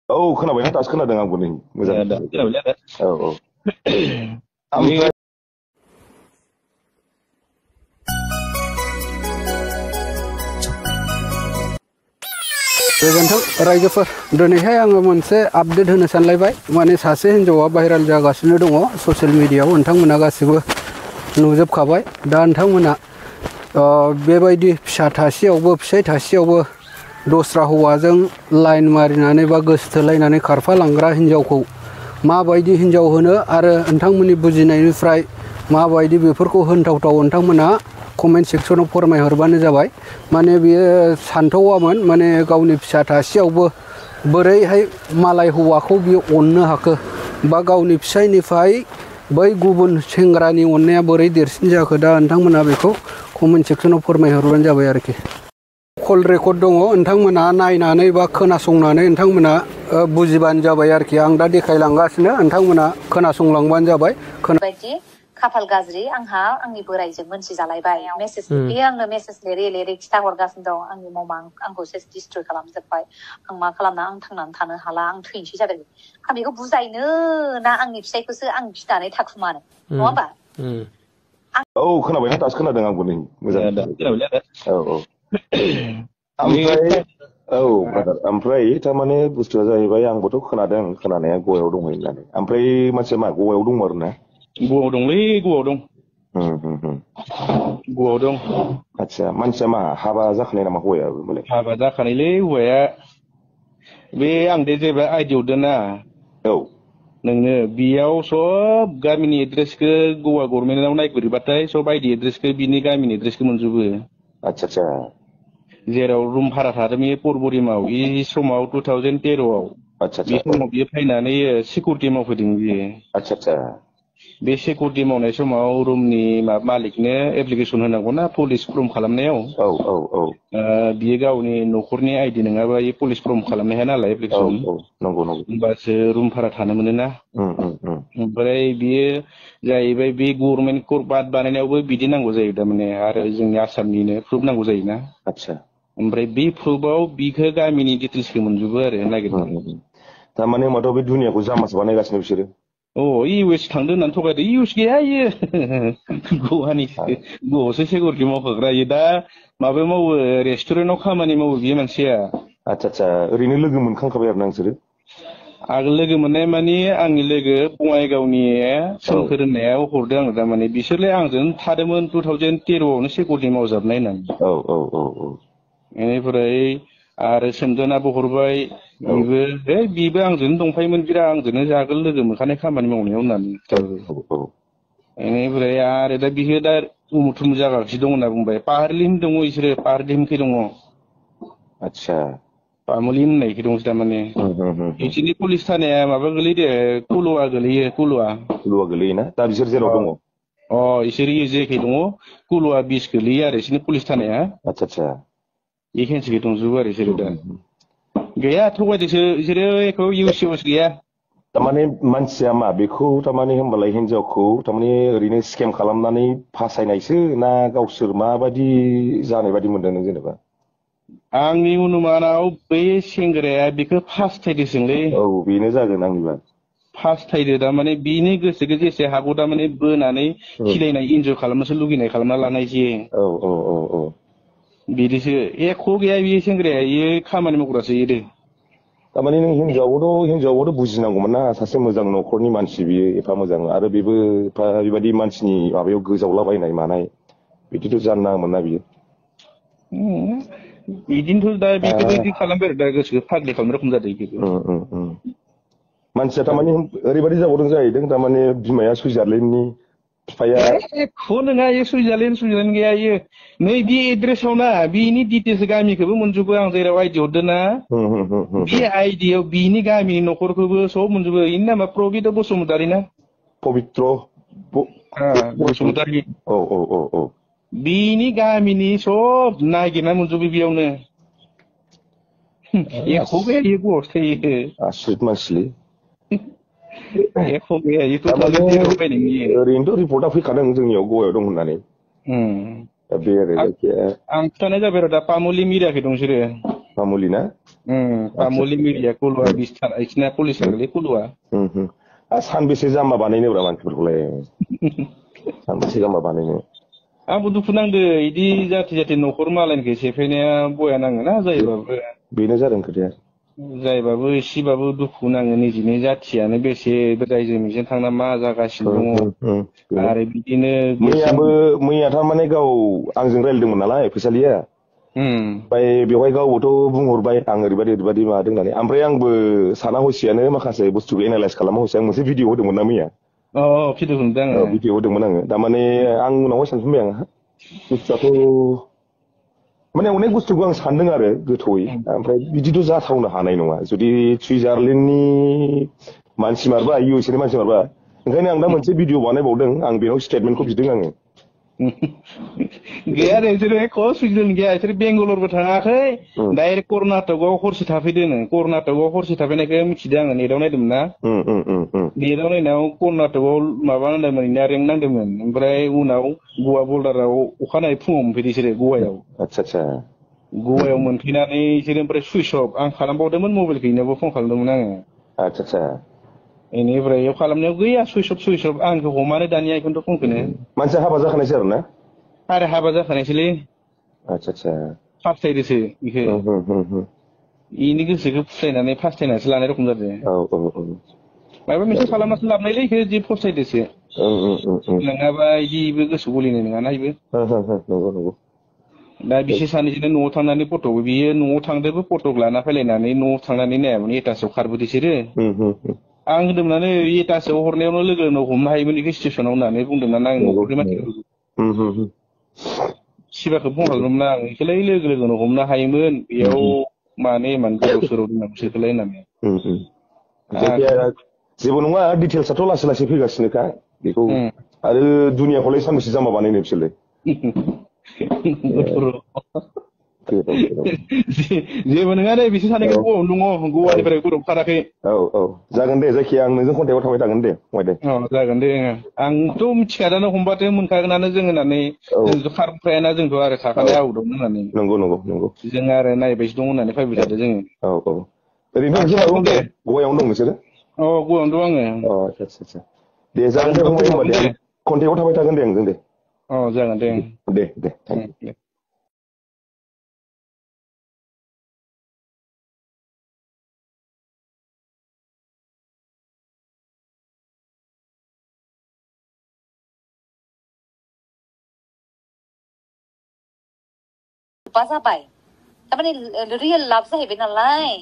औ खोनाबायना दासो खोनादों आंबो नै मोजां खोनाबायलै आदा औ औ ओमफ्राय गोजोन्थों रायजोफोर दिनैहाय आङो मोनसे आपडेट होनो सानलायबाय माने सासे हिन्जावा भाइराल जागासिनो दङ ससियेल मिडियायाव नोंथांमोना गासिबो नुजोबखाबाय दा नोंथांमोना बेबायदि फिसा थासेयावबो फिसाइ थासेयावबो दस्रा हौवाजों लाइन मारिनानै बा गोसो थोलायनानै खारफालांग्रा हिन्जावखौ माबायदि हिन्जाव होनो आरो नोंथांमोननि बुजिनायनिफ्राय माबायदि बेफोरखौ होनथावथाव नोंथांमोना कमेन्ट सेक्सनाव फोरमायहरबानो जाबाय माने बियो सानथावामोन माने गावनि फिसा थासेयावबो बोरैहाय मालाय हौवाखौ बियो अननो हाखो बा गावनि फिसायनिफ्राय बै गुबुन सेंग्रानि अननाया बोरै देरसिन जाखो दा नोंथांमोना बेखौ कमेन्ट सेक्सनाव फोरमायहरबानो जाबाय आरोखि कल रेकर्ड दङ नोंथांमोना नायनानै बा खोनासंनानै नोंथांमोना बुजिबानो जाबाय आरोखि आं दा देखायलांगासिनो नोंथांमोना खोनासंलांबानो जाबाय खाफाल गाज्रि आंहा आंनि बोराइजों मोनथिजालायबाय मेसेज बे आंनो मेसेज लिरै लिरै खिथा हरगासिनो दं आंनि ममा आंखौ सेस डिस्ट्रय खालामजोब्बाय आं मा खालामना आं थांनानै थानो हाला आं थैनोसै जाबाय आं बेखौ बुजायनो ना आंनि फिसायखौसो आं गिनानै थाखुमानो नङा होमबा औ खोनाबायना दासो खोनादों आंबो नै मोजां खोनाबायलै आदा औ औ ओमफ्राय औ ब्रादार ओमफ्राय थारमाने बुस्थुआ जाहैबाय आंबोथ' खोनादों खोनानाया गवायाव दंहै होननानै ओमफ्राय मानसिया मा गवायाव दं आरो ना गवायाव दंलै गवायाव दं गवायाव दं आच्छा मानसिया मा हाबा जाखानाय नामा हौवायाबो मालाय हाबा जाखानायलै हौवाया बे आं दे जेब्ला आइडि हरदों ना औ नोंनो बेयाव सब गामिनि एड्रेसखौ गवा गभर्नमेन्टआव नायगिरबाथाय सब आइडि एड्रेसखौ बिनि गामिनि एड्रेसखौ मोनजोबो आच्छा आच्छा जेराव रुम भारा थादों बे परबरिमाव बे समाव 2013आव बे समाव बियो फैनानै सिकिउरिटि मावफैदों बियो आच्छा आच्छा बे सिकिउरिटि मावनाय समाव रुमनि मालिकनो एप्लिकेसन होनांगौना पुलिस फर्म खालामनायाव औ औ औ बियो गावनि न'खरनि आइडि नङाबा बे पुलिस फर्म खालामनो हाया नालाय एप्लिकेसन नंगौ नंगौ होमबासो रुम भारा थानो मोनो ना ओमफ्राय बियो जाहैबाय बे गभर्नमेन्ट कर्ट बाद बानायनायावबो बिदि नांगौ जायो थारमाने आरो जोंनि आसामनिनो प्रुफ नांगौ जायोना आच्छा ओमफ्राय बे प्रुफआव बिखौ गामिनि डिटेल्सखौ मोनजोबो आरो नागिरनानै थारमाने होमबाथ' बे दुनियाखौ जाम्बासो बानायगासिनो बिसोरो इउ एस थांदों होननानै थगायदों इउ एस गैया इयो गवासो सिकिउरिटि मावखाग्रा इयो दा माबायाव मावो रेस्टुरेन्टआव खामानि मावो बियो मानसिया आच्छा आच्छा ओरैनो लोगो मोनखांखाबाय आरो ना नोंसोरो आगोल लोगो मोननाय मानि आंनि लोगो बङाइगावनि सोमखोर होननायाव हरदों आङो थारमाने बिसोरलाय आंजों थादोंमोन 2013आवनो सिकिउरिटि मावजाबनाय होननानै औ औ औ औ बेनिफ्राय आरो सोमदोनाबो हरबाय बिबो आंजोंनो दंफायोमोन बिराद आंजोंनो जागोन लोगो मोनखानाय खामानि मावनायाव होननानै बेनिफ्राय आरो दा बियो दा उमुक थुमुक जागासिनो दं होनना बुंबाय पाहारलिम दङ बिसोरो पाहारलिमखै दङ आच्छा पामुलि होननायखै दंसो थारमाने बिसोरनि पुलिस थानाया माबा गोलैदो कुलुवा गोलैयो कुलुवा गोलैयोना दा बिसोर जेराव दङ इसोर जेखै दङ कुलुवा बिस गोलैयो आरो बिसोरनि पुलिस थानाया आच्छा आच्छा बेखेन्सिखै दंजोबो आरो बिसोरो दा गैया थगायदोसो बिसोरो एखौ इउस गैया थारमाने मानसिया मा बेखौ थारमाने होमबालाय हिनजावखौ थारमाने ओरैनो स्केम खालामनानै फासायनायसो ना गावसोर माबायदि जानाय बायदि मोनदों नों जेनेबा आंनि अनुमानाव बै सेंग्राया बेखौ फास्थायदोंसोलै बेनो जागोन आंनिबा फास्थायदो थारमाने बिनि गोसोखौ जेसे हागौ थारमाने बोनानै खिलायनाय इन्जय खालामनोसो लुगैनाय खालामना लानाय जे बिदिसो एख' गैया बे सेंग्राया इयो खामानि मावग्रासो इयो थारमाने नों हिनजावाबोथ' बुजिनांगौमोन ना सासे मोजां न'खरनि मानसि बियो एफा मोजां आरो बेबो एफा बेबायदि मानसिनि माबायाव गोजावलाबायनाय मानाय बिदिथ' जानो नाङामोन ना बियो बिदिनोथ' दा बेखौबो बिदि खालामबाय आरो दा गोसोखौ फाग्लि खालामनाय रखम जादों बेखौबो मानसिया थारमाने ओरैबायदि जाबावदों जाहैदों थारमाने बिमाया सुइजारलेण्डनि बिफाया एख' नङा इयो सुइजारलेण्ड गैया इयो नै बे एड्रेसाव ना बिनि डिटेल्स गामिखौबो मोनजोबो आं जेराव आइडि हरदों ना बे आइडियाव बिनि गामिनि न'खरखौबो सब मोनजोबो इनि नामा प्रबित बसुमतारि ना पबित्र बसुमतारि औ बिनि गामिनि सब नागिरना मोनजोबो बेयावनो एख' गैया इयो गवासो थायो आसरित मानसिलै ओरैनोथ' रिपर्टआ फैखादों जोंनियाव गवायाव दं होननानै बे आरो आं खिथानाय जाबाय आरो दा पामुलि मिराखै दं बिसोरो Pamuli na? Pamuli media kulua bistar isna pulis lagi kulua. सानबेसे जाम्बा बानायनोब्रा मानसिफोरखौलाय सानबेसे जाम्बा बानायनो आंबो दुखु नांदो इदि जाथि न'खर मालायनिखौ सेफायनाया बया नाङोना जायोबाबो बेनो जादों खोथाया जायबाबो एसेबाबो दुखु नाङो निजिनि जाथियानो बेसे रायजो मिजों थांना मा जागासिनो दङ आरो बिदिनो मैया थारमाने गाव आंजों रायलायदोंमोन नालाय फैसालिया ओमफ्राय बेवहाय गावबोथ' बुंहरबाय आं ओरैबायदि मादों होननानै ओमफ्राय आंबो साना हसियानो माखासे बुस्थुखौ एनालाइज खालामा हसिया आं मोनसे भिडिअ होदोंमोन ना मैया भिडिअ होदों आङो भिडिअ होदोंमोन आङो थारमाने आं उनावहाय सानफिनबाय आं बुस्थुआथ' माने अनेक बुस्थुखौ आं सानदों आरो गोथौयै ओमफ्राय बिदिथ' जाथावनो हानाय नङा जुदि सुइजारलेण्डनि मानसि मारबा इउ एस ए नि मानसि मारबा ओंखायनो आं दा मोनसे भिडिअ बानायबावदों आं बेयाव स्टेटमेन्टखौ बिदों आङो गैया बिसोरो एख' सुइजारलेण्ड गैया बिसोर बेंगालरबो थाङाखै डाइरेक्ट कर्नाटकआव हरसे थाफैदों कर्नाटकआव हरसे थाफैनायखौ मिथिदों आङो नेटआव नायदोंमोन ना नेटआव नायनायाव कर्नाटकआव माबा नांदोंमोन इनिया रेंक नांदोंमोन ओमफ्राय उनाव गवा बर्डाराव अखानायै फुङाव मोनफैदों बिसोरो गवायाव गवायाव मोनफैनानै बिसोरो ओमफ्राय सुइस अफ आं खालामबावदोंमोन मबाइलखौ इनावबो फन खालामदोंमोन आङो बेनिफ्राय इयाव खालामनायाव गैया सुइस अफ आंखौ हमानो दानिया इखौनोथ' फनखौनो मानसिया हाबा जाखानायसै आरो ना आरो हाबा जाखानायसोलै फास्थायदोसो इखो इनि गोसोखौ फुस्लायनानै फास्थायनानैसो लानाय रखम जादों माबा मोनसे खालामनासो लाबनायलै इखो जि फस्थायदोसो नङाबा इदिबो गोसो गलिनाय नङाना इबो दा बिसोर सानैजोंनो न'आव थांनानै फटक बियो न'आव थांदोंबो फटक लाना फैलायनानै न'आव थांनानै नायामोन एटासआव खारबोदों बिसोरो आं होनदोंमोन एटासआव हरनायावनो लोगो लोगो हमनो हायोमोन बेखौ स्टेसनाव होननानै बुंदोंमोन आं न'खरनि मानसिफोरखौ सिबाखौ फन खालामदोंमोन आं बेखौलाय लोगो लोगोनो हमनो हायोमोन बेयाव मानो इमान गोदाव सोराव दोननांगौ बिसोरखौलाय होननानै जेबो नङा डिटेल्सआथ' लासै लासै फैगासिनोखा बेखौ आरो दुनियाखौलाय सानबेसे जाम्बा बानायनो बिसोरलाय जेबो नङा दे बिसोर सानैखौ गवायावनो दङ गवानिफ्राय गौरव खाराखै जागोन दे जायखिया आं नोंजों कन्टेक्टआव थाबाय थागोन दे जागोन दे आंथ' मिथिखादानो हमबाथो मोनखागोनानो जों होननानै जोंथ' खारबोखायाना जोंथ' आरो थाखानाय आउटआवनो होननानै नंगौ जों आरो नायबायसो दं होननानै फैबाय थादो जोङो ओरैनो नोंसोर दे गवायावनो दं नोंसोरो गवायावनो दं आङो आदसा दे जागोन दे फंबाय होनबा दे कन्टेक्टआव थाबाय थागोन दे आंजों दे जागोन दे दे थेंक इउ जाबाय थारमाने रियेल लाभ जाहैबाय नालाय